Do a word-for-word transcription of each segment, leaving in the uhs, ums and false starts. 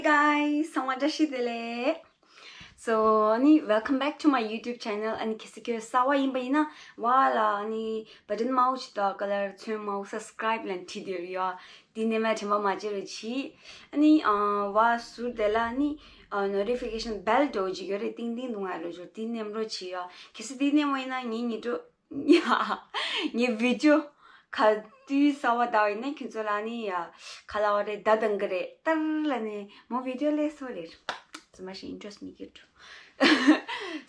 Hey guys, ཚང་མ་བཀྲ་ཤིས་བདེ་ལེགས། So, ཨ་ནི་welcome back to my YouTube channel. ཨ་ནི་གལ་སྲིད་ཁྱོད་གསར་པ་ཡིན་པ་ཡིན་ན། ཝ་ལ་ཨ་ནི་བ་ཊན་དམར་པོ་ཅིག་དང་ཀ་ལར་ཚོན་དམར་པོ་subscribe ལ་བྲིས་བསྡད་ཡོད། དེ་ནས་མ་དྲན་པ་མ་བརྗེད་རོགས་གྱིས། ཨ་ནི་ཨ་ཝ་ཟུར་དེ་ལ་ཨ་ནི་ཨ་notification bell འདྲ་བོ་ཅིག་ཡོད་རེད། ཏིང་ཏིང་འདུག་ང་རོ་ཅོ་དེ་མནན་རོགས་གྱིས་ཡ། གལ་སྲིད་དེ་མནན་པ་ཡིན་ན་ངའི་ཉིན་དྲོ། ཡ། ངའི་བི་ཌིའོ་ག་དུས་གསར་པ་བཏང་བ་ཡིན་ན་ཁྱོད་ཚོ་ལ་ནི་ཡ། ག་ལབ་དགོས་རེད། བརྡ་གཏོང་གི་རེད། ཏར་ལབ་ནས་མོ་བི་ཌིའོ་སླེབས་སོང་རེད། ཙི་མ་ཞིག་interest མི་སྐྱེ་འགྲོ།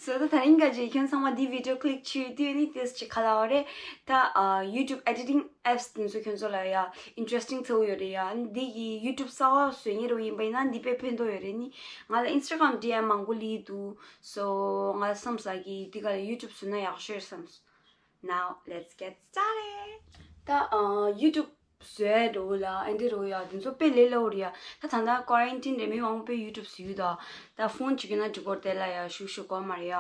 So ད་ད་རིང་ག་ཅིག་ཁྱོད་ཚང་མ་འདི་བི་ཌིའོ་click བྱེད་དུས་ནི་དེ་ཅིག་ག་ལབ་དགོས་རེད། ད་ཨ་YouTube editing apps དེ་ཚོ་ཁྱོད་ཚོ་ལ་ཡ་interesting ཚ་བོ་ཡོད་རེད་ཡ། འདི་གི་YouTube གསར་པ་བཟོ་མཁན་རེ་ཡིན་པ་ཡིན་ན་འདི་དཔེ་ཕན་ཐོགས་ཡོད་རེད། ནི་ང་ལ་Instagram D M མང་པོ་སླེབས་འདུག། So ང་བསམ་ས་གི་འདི་ག་ལ་YouTube བཟོས་ན་ཡག་ཤོས་རེད་བསམ། Now let's get started. ད་ཨ་YouTube བཟོས་འགྲོ་ལ་ཨེ་འདྲ་རོ་ཡ། དེ་ཚོ་དཔེ་ལས་སླ་པོ་རེད་ཡ། ད་ད་ལྟ་quarantine རེད། མི་མང་པོ་དཔེ་YouTube བཟོས་ཡོད། ད་ད་ཕོན་བྱེད་ཀྱི་ན་འགྲིག་གོ། དེ་ལ་ཡ་ཤུགས་ཤུགས་གོ་མ་རེད་ཡ།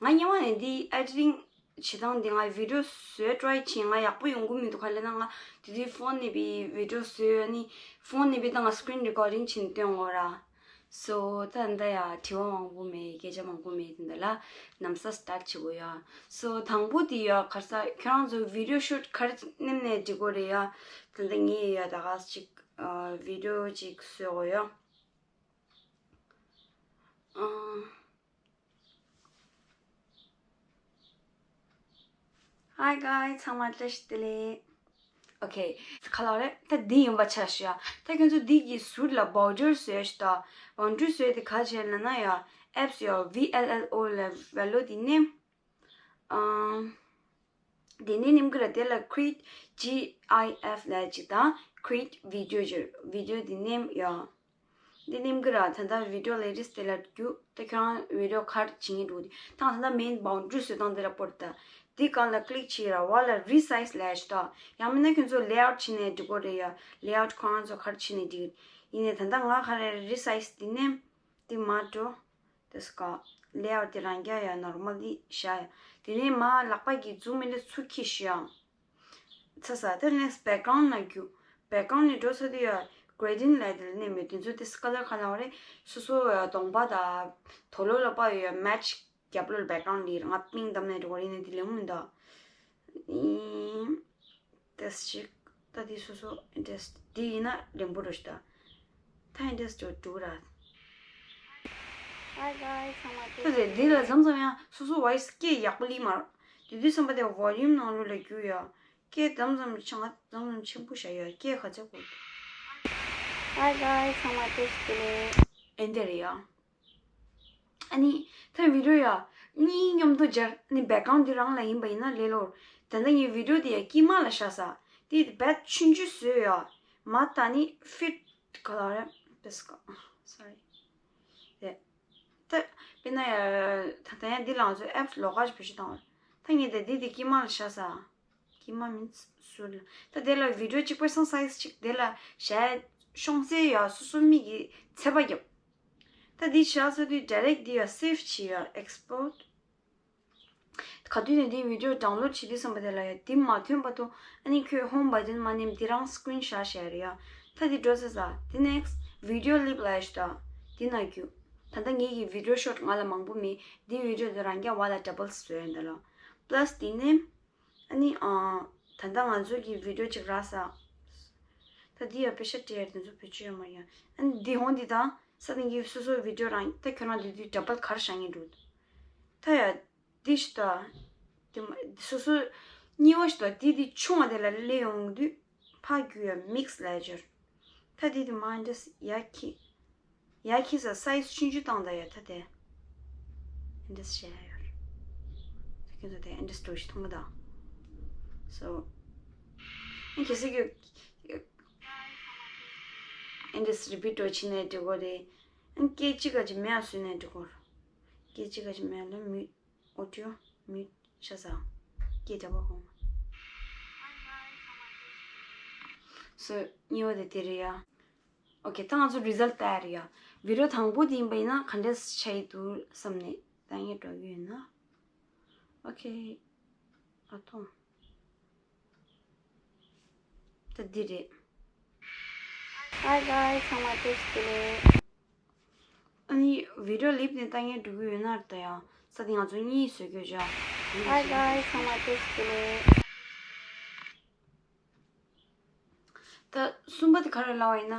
ང་སྔོན་མ་ནས་འདི་editing བྱེད་སྟངས་འདི་ང་བི་ཌིའོ་བཟོས་try བྱས། ང་ཡག་པོ་ཡོང་གི་མི་འདུག། ག་ལབ་ན་ང་དེ་དུས་ཕོན་ནས་བི་ཌིའོ་བཟོས། ཨ་ནི་ཕོན་ནས་བི་ད་ང་screen recording བྱས་ནས་སྟོན་འོ་ར། So ད་ལྟ་ཡ་དྲི་བ་མང་པོ་མེད། སྐད་ཆ་མང་པོ་མེད། དེ་འདྲ་ལ་ནམ་ས་start བྱེད་དགོས་ཡ། So དང་པོ་དེ་ཡ་ག་རེ་ཟ། ཁྱོད་རང་ཚོ་བི་ཌིའོ་ཤུཊ་ག་རེ་མནན་ནས་འགྲིག་གོ་རེད་ཡ། ད་ལྟ་ངས་ཡ་ད་ག་ཅིག་ཨ་བི་ཌིའོ་ཅིག་བཟོས་དགོས་ཡ། ཨ། Hi guys, ཚང་མ་བཀྲ་ཤིས་བདེ་ལེགས། Okay, ག་ལབ་དགོས་རེད། ད་འདི་ཡིན་པ་ཆ་བཞག་ཡ། ད་ཁྱོད་ཚོ་འདི་གི་ཟུར་ལ་boundary བཟོས་ཤག་ད། boundary བཟོས་དེ་ག་བྱས་ལབ་ན་ཡ། apps ཡ་V L L O ལ་བེ་ལོ་དེ་མནན། ཨམ། དེ་ནས་མནན་གི་ར། དེ་ལ་create GIF ལབ་ཅིག་དང་create video ཅིག། video དེ་མནན་ཡ། འདི་མནན་གི་ར། ད་ལྟ་བི་ཌིའོ་ལེ་ཊེསི་དེ་ལ་རྒྱུག། ད་ཁྱོད་རང་བི་ཌིའོ་ག་རེ་བྱེད་མཁན་འདུག། དེ་ད་ད་ལྟ་main boundary བཟོ་སྟངས་དེ་ལ་སྤོར། ད་འདི་སྒང་ལ་click བྱེད་ར། བ་ལ་resize ལབ་ཤག་ད། ཡང་མིན་ན་ཁྱོད་ཚོ་layout བྱས་ནས་འགྲིག་གོ་རེད་ཡ། layout ཁོ་རང་ཚོ་ག་རེ་བྱས་ནས་འགྲིག། ཡིན་ནའི་ད་ལྟ་ང་ག་རེ་resize འདི་མནན། འདི་མར་འགྲོ། དེ་སྒང་layout དེ་རང་རྐྱ་ཡ་normal འདི་བཞག་ཡ། དེ་ནས་མར་ལག་པ་གིས་zoom in ལ་ཚུར་ཁྱེར་ཤོག་ཡ། ཚ་ས་དེ་next background ལ་རྒྱུག། background ནས་འགྲོ་ཚར་དུས་ཡ་gradient ལབ་དེ་ལ་མནན་མེད། དེ་ཚོ་དེ་color ག་ལབ་དགོས་རེད། སོ་སོ་ཡ་གདོང་པ་དང་དོ་ལོ་ལ་དཔག་ཡོད་ཡ་match རྒྱབ་ལོགས་ལ་background ལ་ཡིན། ང་pink བདམས་ནས་འགྲོ་གི་རེད། ཡིན་ནའི་དེ་ལེགས་མོ་མི་འདུག། ཨིན། དེ་ཞིག་ད་དེ་སོ་སོ་interest དེ་ཡིན་ན་རིང་པོ་འགྲོ་ཞིག་ད། ད་interest འགྲོ་འགྲོ་ར། Hi guys, ཚང་མ་ད་དེ་འདི་ལ་མཚམས་མཚམས་ཡང་སོ་སོ་voice སྐད་ཡག་པོ་སླེབས་མ་རེད། དེ་དུས་བསམ་པ་དེ་volume ནང་ལོགས་ལ་རྒྱུག་ཡ། སྐད་དམ་ཙམ་ཆེ། ང་དམ་ཙམ་ཆེན་པོ་བྱ་ཡ། སྐད་ག་ཚད་དགོས། Hi guys, ཚང་མ་བཀྲ་ཤིས་བདེ་ལེགས། ཨེ་འདྲ་རེད་ཡ། ཨ་ནི་ད་བི་ཌིའོ་ཡ་གཉིས་མཉམ་དུ་སྦྱར། ཨ་ནི་background འདི་རང་ལ་ཡིན་པ་ཡིན་ན་ལས་སླ་པོ། ད་ལྟ་ངའི་བི་ཌིའོ་འདི་ཡ་དཀྱིལ་མ་ལ་བཞག་ས། དེ་རྦད་ཆུང་ཆུང་བཟོས་ཡ། མ་ད་ནི་fit ག་ལབ་རེད། དེ་སྒང་sorry། རེད། ད་དཔེར་ན་ཡ་ད་ལྟ་ཡ་འདི་ལ་ང་ཚོ་apps ལོགས་ཀ་ཞིག་བེད་སྤྱོད་བཏང་བ་རེད། ད་ངས་དེ་འདི་དེ་དཀྱིལ་མ་ལ་བཞག་ས། དཀྱིལ་མ་མིན་ཟུར་ལ། ད་དེ་ལ་བི་ཌིའོ་གཅིག་པོ་སང་size གཅིག་དེ་ལ་བཞག་ཤོང་ཚེ་ཡ་སོ་སོ་མིག་གིས་ཚད་པ་རྒྱབ། ད་འདི་བཞག་ཚར་དུས་direct འདི་ཡ་save བྱེད་ཡ། export། ག་དུས་ནས་འདི་བི་ཌིའོ་download བྱེད་དུས་བསམ་པ་དེ་ལ་ཡ་འདི་མ་ཐོན་བར་དུ་ཨ་ནི་ཁྱོད་home button མ་མནན་འདི་རང་screen shot བྱས་རེད་ཡ། ད་འདི་འགྲོ་ཚར་ས། འདི་next video clip ལབ་ཡ་ཞིག་ད། འདི་ན་རྒྱུག། ད་ལྟ་ངེད་ཀྱི་video shot ང་ལ་མང་པོ་མེད། འདི་བི་ཌིའོ་འདི་རང་རྐྱ་བ་ལ་double བཟོས་ཡ་འདི་ལ། plus འདི་ནས། ཨ་ནི་ཨ། ད་ལྟ་ང་ཚོ་གི་བི་ཌིའོ་ཅིག་རག་ས། ད་འདི་ཡ་པེ་ཤ་སྤྲད་ཡ་དེ་ཚོ་བེད་སྤྱོད་ཡོད་མ་ཡ། ཨ་ནི་འདི་འོང་འདི་དང་ས་སྟེང་གི་སོ་སོའི་བི་ཌིའོ་རང་ད་ཁྱོད་རང་འདི་དུས་double ག་རེ་བཞག་མཁན་འདུག། ད་ཡ་འདི་ཞིག་ད། དེ་མ་སོ་སོ་གཉིས་པ་ཞིག་ད། འདི་འདི་ཆུང་བ་དེ་ལ་སླེབས་ཡོང་དུས་ཕར་རྒྱུག་ཡ། mix ལབ་ཡ་སྦྱོར། ད་འདི་དེ་མ་འདྲ་ཡ་ཁྱི། ཡ་ཁྱི་ས་size ཆུང་ཆུང་བཏང་ད་ཡ། ད་དེ་འདི་བྱས་ཡོད། ད་ཁྱོད་ཚོ་དེ་འདི་འདྲ་ཞིག་མཐོང་གི་ད། so ཨ་གལ་སྲིད་ཁྱོད་འདི་འདྲ་repeat འགྲོ་བྱེད་ནས་འགྲིག་གོ་རེད། ཨ་སྐད་ཅིག་ག་ཅིག་མེད་ཨ་བཟོས་ནས་འགྲིག་གོ། སྐད་ཅིག་ག་ཅིག་མེད་ལ་མི། audio mute བྱས་ས། སྐད་གྲགས་པ་གོང་མ། so གཉིས་པ་དེ་དེ་རེད་ཡ། okay ད་ང་ཚོ་result ལྟ་ཡ་རེད་ཡ། བི་ཌིའོ་དང་པོ་དེ་ཡིན་པ་ཡིན་ན་ག་འདྲས་ཆགས་ཡི་འདུག་བསམ་ནས་ལྟ་ཡ་འགྲོ་གི་ཡོད་ན། okay ཨ་ཐོང་། ད་འདི་རེད། Hi guys, ཚང་མ་བཀྲ་ཤིས་བདེ་ལེགས། video clip ནས་ལྟ་མཁན་འགྲོ་གི་ཡོད་ན་ད་ཡང་ས་དེ་ང་ཚོ་གཉིས་བཟོ་དགོས་ཅག Hi guys, ཚང་མ་བཀྲ་ཤིས་བདེ་ལེགས། ད་གསུམ་པ་དེ་ག་རེ་ལབ་པ་ཡིན་ན།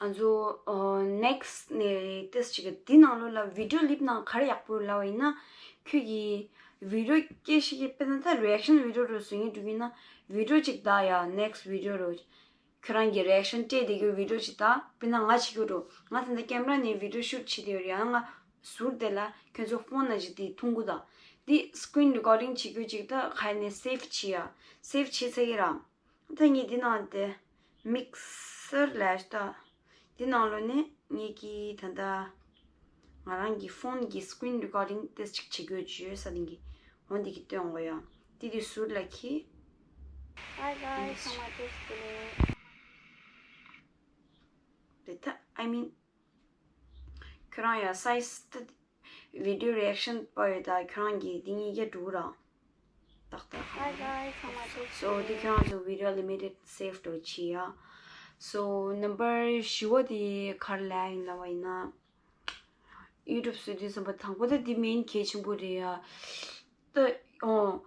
ང་ཚོ་next ནས་ཏེས་ཅིག་འདི་ནང་ལོགས་ལ་video clip ནང་ག་རེ་ཡག་པོ་ལབ་པ་ཡིན་ན། ཁྱོད་ཀྱིས་video སྐད་ཆ་སྐད་དཔེར་ན་ད་reaction video རུ་བཟོ་མཁན་འགྲོ་གི་ཡིན་ན་video ཅིག་ད་ཡ་next video རུ། ཁྱོད་རང་གི་reaction སྤྲད་བསྡད་རྒྱུ་video ཅིག་ད་དཔེར་ན་ང་བྱེད་རྒྱུ་རུ་ང་ད་ལྟ་camera ནས་video shoot བྱེད་བསྡད་ཡོད་རེད་ཡང་ང་ཟུར་དེ་ལ་ཁྱོད་ཚོ་phone ནང་ཅིག་དེ་མཐོང་གི་ད། འདི་screen recording བྱེད་རྒྱུ་ཅིག་ད་ག་ནས་save བྱེད་ཡ། save བྱེད་ཚར་གི་ར། ད་ངས་འདི་ནང་དེ་mixer ལས་ད། འདི་ནང་ལོགས་ནས་ངེད་ཀྱིས་ད་ལྟ་ང་རང་གི་phone གི་screen recording ཏེས་ཅིག་བྱེད་དགོས་བརྗོད་ས་དེ་གི་འོ་འདི་གི་སྟོན་འོ་ཡ། དེ་དེ་ཟུར་ལ་ཁྱེར། Hi guys, ཚང་མ་བཀྲ་ཤིས་བདེ་ལེགས། དེ་ད་I mean ཁྱོད་རང་ཡ་size ད་video reaction པ་ཡོད་ད་ཁྱོད་རང་གི་འདི་གཉིས་ཀ་འགྲོ་ར། ཏག་ཏག Hi guys, ཚང་མ་བཀྲ་ཤིས་བདེ་ལེགས། So འདི་ཁྱོད་རང་ཚོ་video limited save འགྲོ་བྱེད་ཡ། So number བཞི་བ་དེ་ག་རེ་ལབ་ཡིན་ལབ་པ་ཡིན་ན། YouTube བཟོ་དུས་ཙམ་པ་དང་པོ་ད་འདི་main གལ་ཆེན་པོ་རེད་ཡ། ད་ཨོ།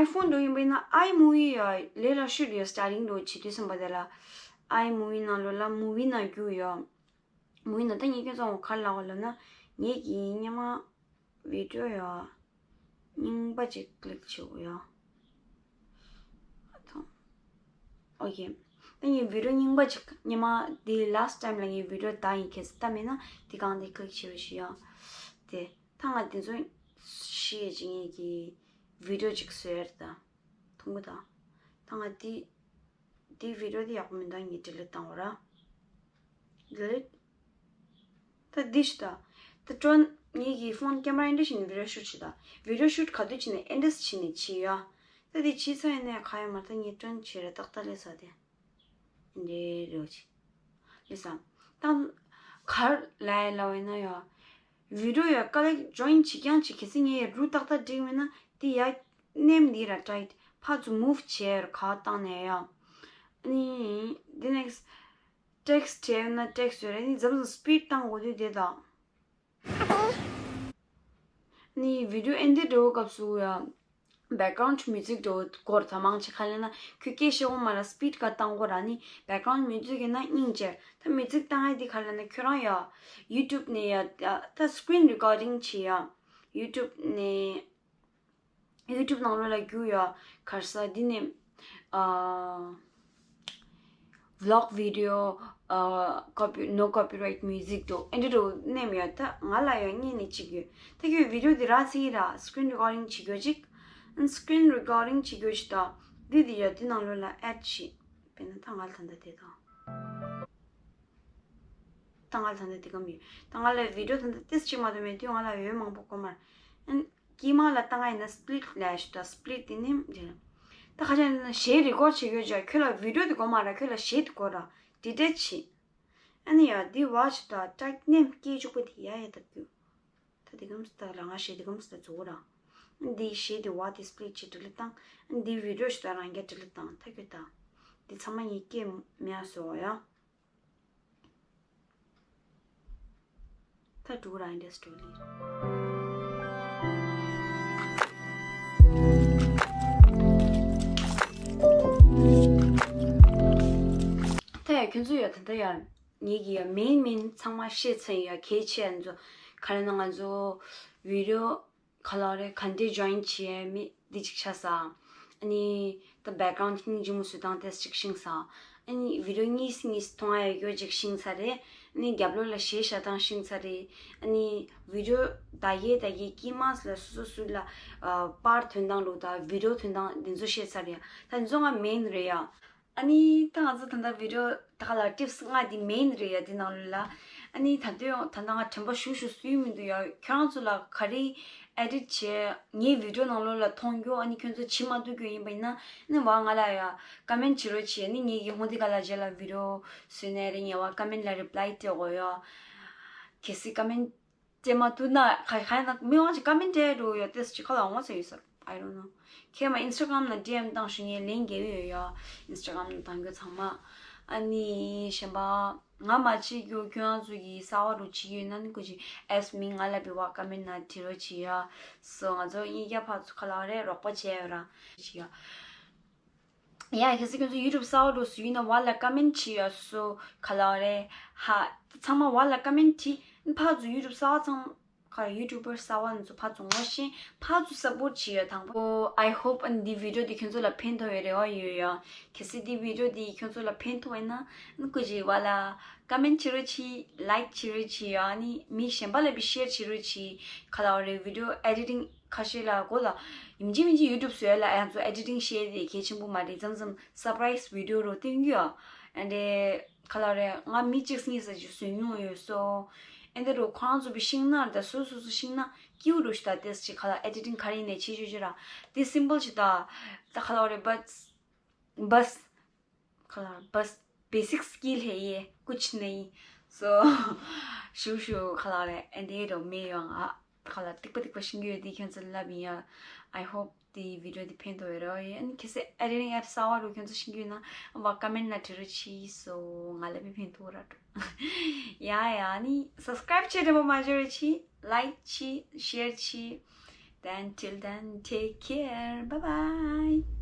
iPhone འགྲོ་ཡིན་པ་ཡིན་ན་iMovie ཡ་ལས་ལ་ཤོད་ཡ་starting འགྲོ་བྱེད་དུས་ཙམ་པ་དེ་ལ་iMovie ནང་ལོགས་ལ་movie ནང་རྒྱུག་ཡ། movie ནང་ད་ངས་ཁྱོད་ཚོ་ག་རེ་ལབ་པ་ལབ་ན་ངེད་ཀྱིས་སྔོན་མ། video ཡ། རྙིང་པ་ཅིག་click བྱེད་དགོས་ཡ། ཐོང་། Okay། ད་ངས་video རྙིང་པ་ཅིག་སྔོན་མ་དེ་last time ལ་ངས་video ད་ཡིན་ཁྱེད་ལྟ་མེད་ན་དེ་གང་དེ་click བྱེད་རོགས་ཞུ་ཡ། དེ་ད་ང་དེ་ཚོ་ཤེས་ཅིག་ངེད་ཀྱི་video ཅིག་བཟོས་ཡ་རེད་ད། མཐོང་གི་ད། ད་ང་དེ། དེའི་video དེ་ཡག་པོ་མི་འདུག་ངས་delete བཏང་བ་ར། delete། ད་འདི་ཞིག་ད། ད་ཀྲོན་ངེད་ཀྱི་phone camera ཨེ་འདྲ་ཞིག་ནས་video shoot བྱེད་ད། video shoot ག་དུས་བྱེད་ནས་ཨེ་འདྲ་བྱེད་ནས་བྱེད་ཡ། ད་དེ་བྱེད་ཚར་ཡིན་ནས་ག་ཡ་མ་ད་ངས་ཀྲོན་བྱེད་ར་ཏག་ཏག་ལས་ས་དེ། འདྲེ་རེ་བ་ཆེ། ལས་ས། ད་གར་ལ་ཡ་ལ་བས་ན་ཡ། video ཡ་ཀ་ལེག་join བྱེད་ཀྱང་བྱེད་གལ་སྲིད་ངས་ཡ་རུ་ཏག་ཏག་འགྲིག་མེད་ན་དེ་ཡ། name འདི་ར་tight ཕར་ཚུར་move བྱས་ར་ཁ་བཏང་ནས་ཡ། ཨ་ནི་འདི་next text བྱས་ན་text ཡོད་རེད་ནི་འཛམ་བཟུང་speed བཏང་དགོས་དུས་དེ་དང་། ནི་video ཨེ་འདི་འགྲོ་སྐབས་སུ་ཡ། background music འགྲོ་སྐོར་ད་མང་ཆེ་ཁ་ལེ་ན་ཁུ་སྐད་ཤེས་འོང་མ་ལ་speed ག་བཏང་དགོས་ར་ནི་background music ཡིན་ན་སྙིང་རྗེ་ད་music བཏང་ཡ་འདི་ཁ་ལེ་ན་ཁྱོད་རང་ཡ། YouTube ནས་ཡ་ད་screen recording བྱེད་ཡ། YouTube ནས། YouTube ནང་ལོགས་ལ་རྒྱུག་ཡ། གར་ས་འདི་ནས། ཨ། vlog video ཨ། copy no copyright music འགྲོ་ཨེ་འདྲ་འགྲོ་ནས་མི་ཡ་ད་ང་ལ་ཡ་གཉིས་ནས་གཅིག་ཡོད། ད་ཁྱོད་video འདི་ར་ཚིག་ར་screen recording བྱེད་རྒྱུ་ཅིག screen recording བྱེད་རྒྱུ་ཅིག་ད། འདི་འདི་ཡ་འདི་ནང་ལོགས་ལ་add བྱེད། དཔེར་ན་ད་ང་ལ་ད་ལྟ་དེ་དང་། ད་ང་ལ་ད་ལྟ་དེ་ག་མི་ཡོད། ད་ང་ལ་video ད་ལྟ་ཏིས་གཅིག་མ་གཏོགས་མེད་དུས་ང་ལ་ཡོད་མང་པོ་གོ་མར། ཨན། དཀྱིལ་མ་ལ་ད་ང་ཡིན་ན་split ལས་ཞུ་ད་split དེ་ནི་འདི་ལ། ད་ཁ་ཆེ་ན་གཞས་record བྱེད་ཡོད་ཅག་ཁྱོད་ལ་video དེ་གོ་མ་ར་ཁྱོད་ལ་གཞས་དེ་གོ་ར་detach བྱེད། ཨ་ནི་ཡ་འདི་watch ད་track name སྐད་ཅུག་པོ་དེ་ཡ་ཡ་ད་རྒྱུ། ད་དེ་གམ་སྟ་ལ་ང་གཞས་དེ་གམ་སྟ་རྫོགས་ར། འདི་གཞས་དེ་བ་དེ་split བྱེད་delete བཏང་། འདི་video ཞུ་ད་རང་རྒྱ་delete བཏང་ད་ཁྱོད་ད། འདི་ཚང་མ་ངས་སྐད་མེད་ཨ་བཟོ་བ་ཡ། ད་འགྲོ་ར་ཨིན་ཌས་ཊོ་ལི། ད་ཡ་ཁྱོད་ཚོ་ཡ་ད་ད་ཡ་ངེད་ཀྱི་ཡ་མེན་མེན་ཚང་མ་ཤེས་ཚར་ཡ་གལ་ཆེ་ཨ་ཚོ་ག་རེ་ན་ང་ཚོ་video ཁ་ལག་རེ་ག་འདྲས་join བྱེད་ཡས་མེད་འདི་གཅིག་ཆ་ས། ཨ་ནི་ད་background སྙིང་རྗེ་མོ་བཟོས་སྟངས་དེ་གཅིག་ཤེས་ས། ཨ་ནི་video གཉིས་གཉིས་མཐོང་ཡ་ཡོད་ཅིག་ཤེས་ས་རེད། ཨ་ནི་རྒྱབ་ལོགས་ལ་གཞས་བཞག་སྟངས་ཤེས་ས་རེད། ཨ་ནི་video ད་གའི་ད་གའི་དཀྱིལ་མ་ལ་སོ་སོ་སུ་ལ་པར་ཐོན་སྟངས་རུ་ད་video ཐོན་སྟངས་འདི་ཚོ་ཤེས་ས་རེད། ད་འདི་ཚོ་ང་མེན་རེད་ཡ། ཨ་ནི་ད་ང་ཚོ་ད་ལྟ་video ད་ག་ལ་tips ལྔ་འདི་main རེད་ཡ་འདི་ནང་ལོགས་ལ། ཨ་ནི་ད་དུང་ད་ལྟ་ང་དྲན་པ་ཞུ་ཞུ་སུ་ཡོད་མི་འདུག་ཡ། ཁྱོད་རང་ཚོ་ལ་ག་རེ་edit བྱས་ངའི་video ནང་ལོགས་ལ་མཐོང་རྒྱུ་ཨ་ནི་ཁྱོད་ཚོ་བྱེད་མ་ཐུབ་རྒྱུ་ཡིན་པ་ཡིན་ན་ཨ་ནི་བ་ང་ལ་ཡ་comment བྱེད་རོགས་བྱེད། ཨ་ནི་ངེད་ཀྱི་ཧོང་འདི་ག་ལ་རྗེས་ལ་video བཟོས་ནས་རེ་ངེས་བ་comment ལ་reply སྤྲད་དགོས་ཡ། གལ་སྲིད་comment སྤྲད་མ་ཐུབ་ན་ག་ག་ཡིན་ན་མི་དབང་ཅིག་comment སྤྲད་འགྲོ་ཡོད་ཏེས་ཅིག་ཁ་ལ་འོང་ཟེར་ཡོད་ཟེར། I don't know། ཁྱེད་མ་Instagram ན་D M བཏང་ཞུ་ངས་ལན་རྒྱབ་ཡོད་ཡ། Instagram ན་བཏང་རྒྱུ་ཚང་མ། ཨ་ནི་གཞན་པ། ང་མ་བྱེད་རྒྱུ་ཁྱོད་རང་ཚོ་གི་གསར་པ་རུ་བྱེད་ཀྱི་ཡོད་ན་ནི་སྐུ་མཁྱེན་ask me། ང་ལ་བི་བ་ཀ་མེན་ན་བྲིས་རོགས་བྱེད་ཡ། སོ་ང་ཚོ་གཉིས་ཀ་ཕར་ཚུར་ག་ལ་རེད་རོགས་པ་བྱས་ཡོད་ར་བྱེད་ཡ། ཡ་གལ་སྲིད་ཁྱོད་ཚོ་ཡུ་ཊུབ་གསར་པ་རུ་སུ་ཡིན་ན་བ་ལ་ཀ་མེན་བྱེད་ཡ། སོ་ག་ལ་རེད་ཧ། ཚང་མ་བ་ལ་ཀ་མེན་བྲིས། ཕར་ཚུར་ཡུ་ཊུབ་གསར་པ་ཚང་ག་ཡུ་ཊུབ་པར་གསར་པ་ཚོ་ཕར་ཚུར་ངོ་ཤེས། ཕར་ཚུར་སབ་པོར་བྱེད་ཡ་དང་པོ། I hope and འདི་བི་ཌི་ཡོ་འདི་ཁྱོད་ཚོ་ལ་ཕན་ཐོགས་པའི་རེ་བ་ཡོད་ཡ། གལ་སྲིད་འདི་བི་ཌི་ཡོ་འདི་ཁྱོད་ཚོ་ལ་ཕན་ཐོགས་པ་ཡིན་ན་ནི་སྐུ་མཁྱེན་བ་ལ་ཀ་མེན་བྱེད་རོགས་བྱེད། ལའིཀ་བྱེད་རོགས་བྱེད་ཡ། ནི་མི་གཞན་པ་ལ་བི་ཤེར་བྱེད་རོགས་བྱེད། ག་ལ་རེད་བི་ཌི་ཡོ་ཨེ་ཌི་ཊིང་ཁ་ཤས་ལ་གོ་ལ་ཡིན་གཅིག་མིན་གཅིག་ཡུ་ཊུབ་བཟོ་ཡ་ལ་ཡང་ཚོ་ཨེ་ཌི་ཊིང་ཤེས་དེ་གལ་ཆེན་པོ་མ་རེད། མཚམས་མཚམས་སར་པ་རའི་སི་བི་ཌི་ཡོ་རུ་སྟོན་གྱི་ཡོད། ཨ་འདྲེ་ག་ལ་རེད་ང་མི་གཅིག་གཉིས་ས་ཅིག་བཟོས་མྱོང་ཡོད་སོ། ཨེ་འདི་རུ་ཁོ་རང་ཚོ་བི་ཤིང་ན་ད་སོ་སོ་སོ་ཤིང་ན་ཀིའུ་རུ་ཤི་ད་དེས་ཅིག་ག་ལ་ཨེ་ཌི་ཊིང་ག་རེ་ཡིན་ནས་བྱེད་ཆོག་ཆོག་ར། དེ་སིམ་པལ་ཅིག་ད་ད་ག་ལ་རེད་བས་བས། ག་ལ་བས་བེ་སིག་སི་ཀིལ་ཧེ་ཡེ་ཀུཆ་ནེ། སོ་ཞུ་ཞུ་ག་ལ་རེད་ཨེ་འདི་རུ་མེ་ཡོང་ཨ། ག་ལ་ཏིག་པ་ཏིག་པ་ཤིང་གི་ཡོད་དེ་ཁྱོད་ཚོ་ལབ་ཡིན་ཡ། I hope འདི་བི་ཌི་ཡོ་འདི་ཕན་ཐོགས་ཡོད་རོགས་ཡིན། ཨ་ནི་ཁྱེད་ཚོ་ཨེ་ཌི་ཊིང་ཨེབ་གསར་པ་རུ་ཁྱོད་ཚོ་ཤིང་གི་ཡོད་ན་བ་ཀ་མེན་ན་བྲིས་རོགས་བྱེད། སོ་ང་ལ་བི་ཕན་ཐོགས་ར་འགྲོ། ཡ་ཡ་ཨ་ནི་སབ་སི་ཀ་རའིབ་བྱེད་དྲན་པ་མ་བརྗེད་རོགས་བྱེད། ལའིཀ་བྱེད། ཤེར་བྱེད། Then till then, take care. Bye bye.